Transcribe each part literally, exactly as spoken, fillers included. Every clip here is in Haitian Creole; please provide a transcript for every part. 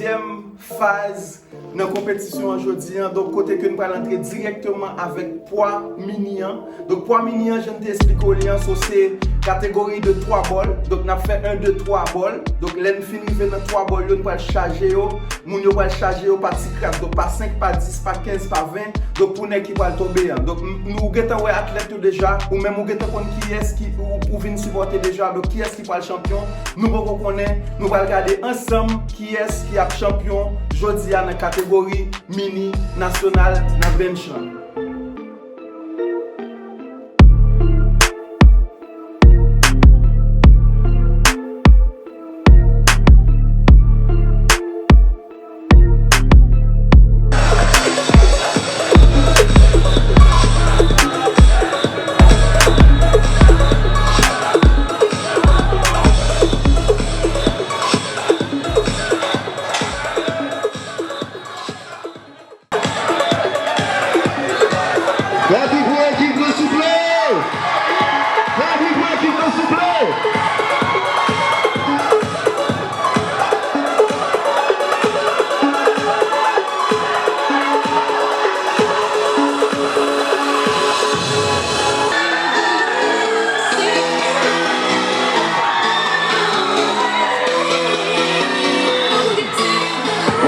Dezyèm faz nan konpetisyon an jodi an, donk kote ke n pral antre dirèkteman avèk pwa mini an. Donk pwa mini an, jan n te esplike w li an, so se kategori de twa bòl. Donk n ap fè en, de, twa bòl. Donk lè n fin rive nan twa bòl yo, n pral chaje yo. Moun yo pral chaje yo pa ti kras. Donk pa senk, pa dis, pa kenz, pa ven. Donk pou nèg ki pral tonbe an. Donk m- nou gentan wè atlèt yo deja, ou menm ou gentan konn kiyès ki ou, ou vin sipòte deja. Donk kiyès ki pral chanpyon, nou poko konnen. Nou pral gade ansanm kiyès ki ap chanpyon jodi a nan kategori mini nasyonal nan bench lan. Fè bri pou ekip mwen souple! Fè bri pou ekip mwen souple!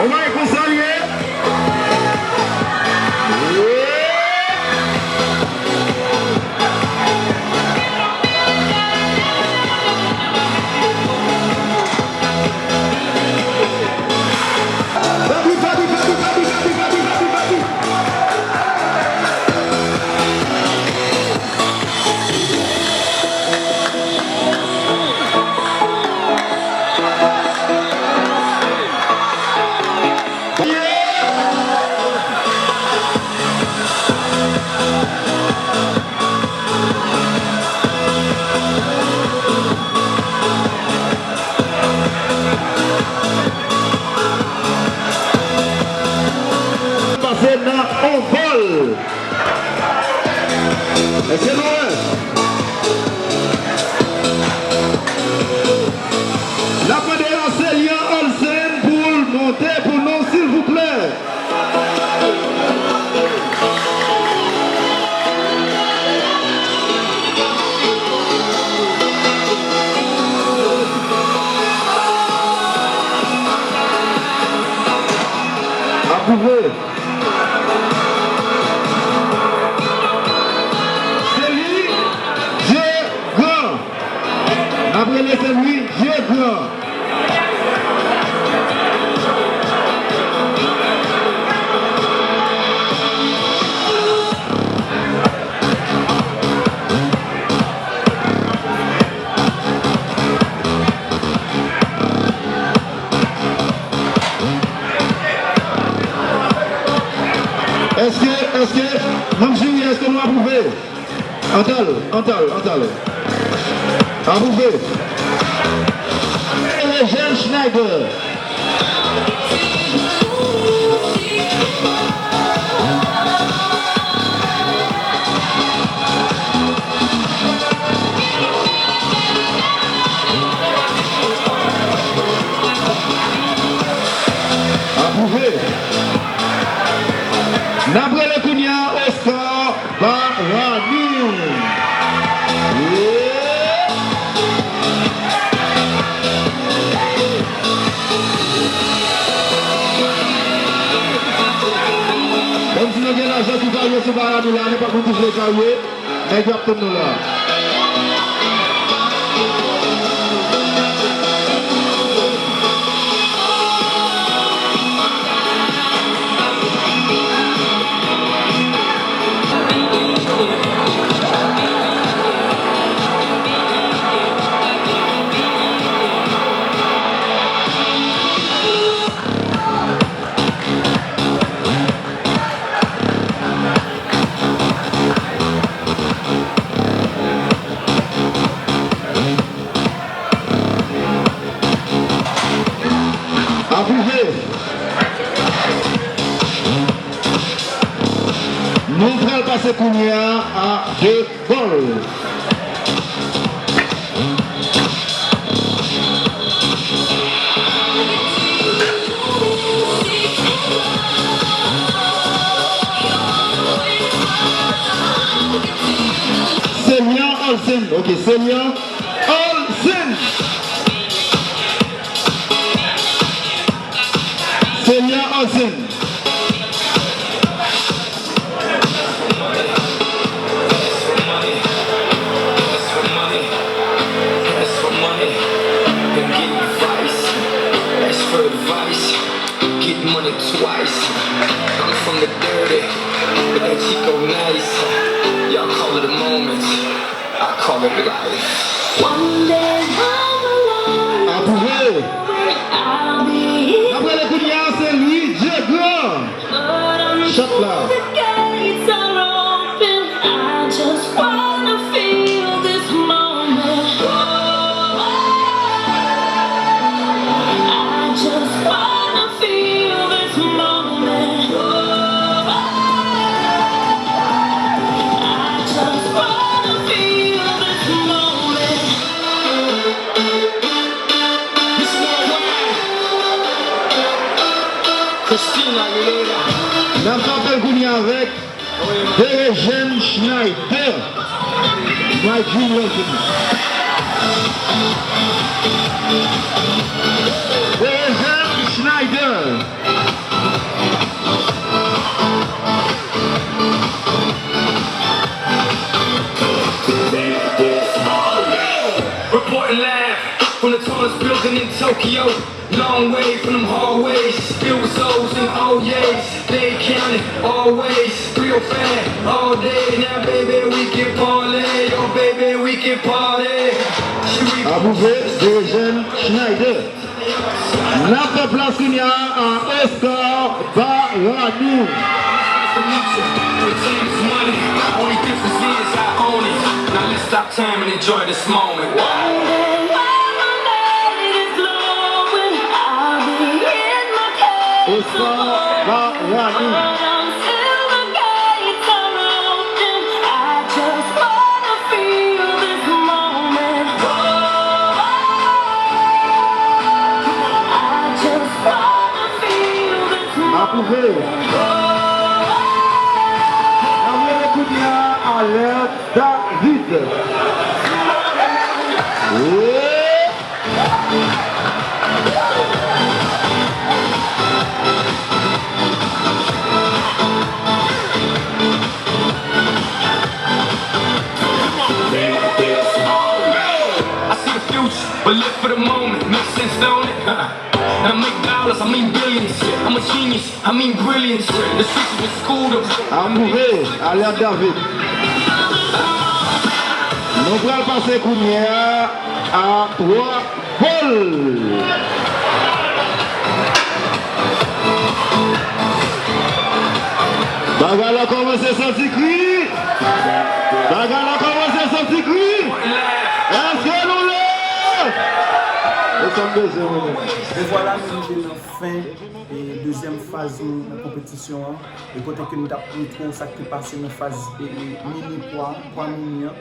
Omay konsa l ye. Pase nan on gòl. Èske nou wè? N ap mande a Celian Olsen pou l monte pou nou, silvouplè. Apwouve. Se li, Dye gran. N ap rele se li, Dye gran. Èske, èske, manm jiri, èske nou apwouve? Antal, antal, antal. Apwouve. Eugène Schneider. Apwouve. N ap rele kounye a Oscar Barani. Menm si nou gen lajan ki varye sou Barani la, nenpòt moun ki vle varye, nèg yo ap tann nou la. Apwouve. Nou pral pase kounye a a de gòl. Ok, Celia Olsen. Celia Olsen. Get money twice. I'm from the dirty, but that Chico nice. Y'all call it a moment. I call it life. One day down the line, Apwouve. I'll be here. N ap rele kounye a, se Louis Diego. But until Chat la. The gates are open, I just wanna feel this moment. I just wanna feel this moment. I just wanna feel this moment. Miss Worldwide, Christina Aguilera. N ap frape l kounye a avèk Berejèn Schneider. My Dream Love. Berejèn Schneider. Reporting live from the tallest building in Tokyo. Long way from them hallways, filled with souls in the old years. They counting always, real fat all day. Now, baby, we can parlay. Oh, baby, we can parlay. She Apwouve, Berejèn Schneider. N ap fè plas kounye a a Oscar Baranou. Oscar Baranou. Apwouve. N ap rele kounye a Alert David. I see the future, but live for the moment. Makes sense, don't it? Huh. Now make dollars, I mean billions. I'm a genius, I mean brilliance. The streets is the school of Apwouve, Alert David. Nou pral pase kounye a a twa bòl. Bagay la kòmanse santi kri. Bagay la kòmanse santi kri. Èske nou lè? E sa m bezwen, mwen menm. E vwala, nou rive nan fen e dezyèm faz nou nan konpetisyon an. E kote ke nou t ap montre w sa k te pase nan faz e, e, mini pwa, pwa mini an.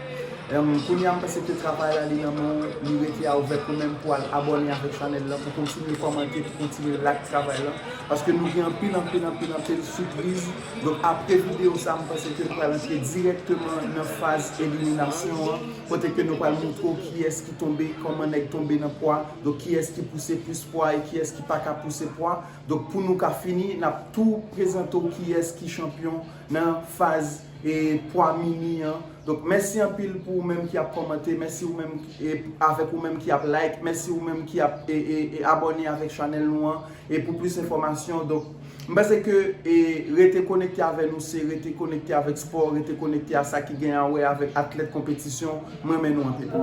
Em, kounye a, m panse ke travay la, li nan men w, li rete avèk ou menm pou al abòne avèk chanèl la, pou kontinye kòmante, pou kontinye like travay la. Paske nou gen anpil, anpil, anpil, anpil sipriz. Donk, apre videyo sa, m panse ke nou pral antre dirèkteman nan faz eliminasyon an, kote ke nou pral montre w kiyès ki tonbe, kòman nèg tonbe nan pwa, donk kiyès ki pouse plis pwa e kiyès ki pa ka pouse pwa. Donk, pou nou ka fini, n ap tou prezante w kiyès ki chanpyon nan faz, e, pwa mini an. Donk, mèsi anpil pou ou menm ki ap kòmante, mèsi ou menm, e, avèk ou menm ki ap like, mèsi ou menm ki ap, e, e, e, abòne avèk chanèl nou an, e pou plis enfòmasyon. Donk, m panse ke, e, rete konekte avè nou, se rete konekte avèk spò, rete konekte a sa ki gen a wè avèk atlèt konpetisyon. M renmen nou anpil.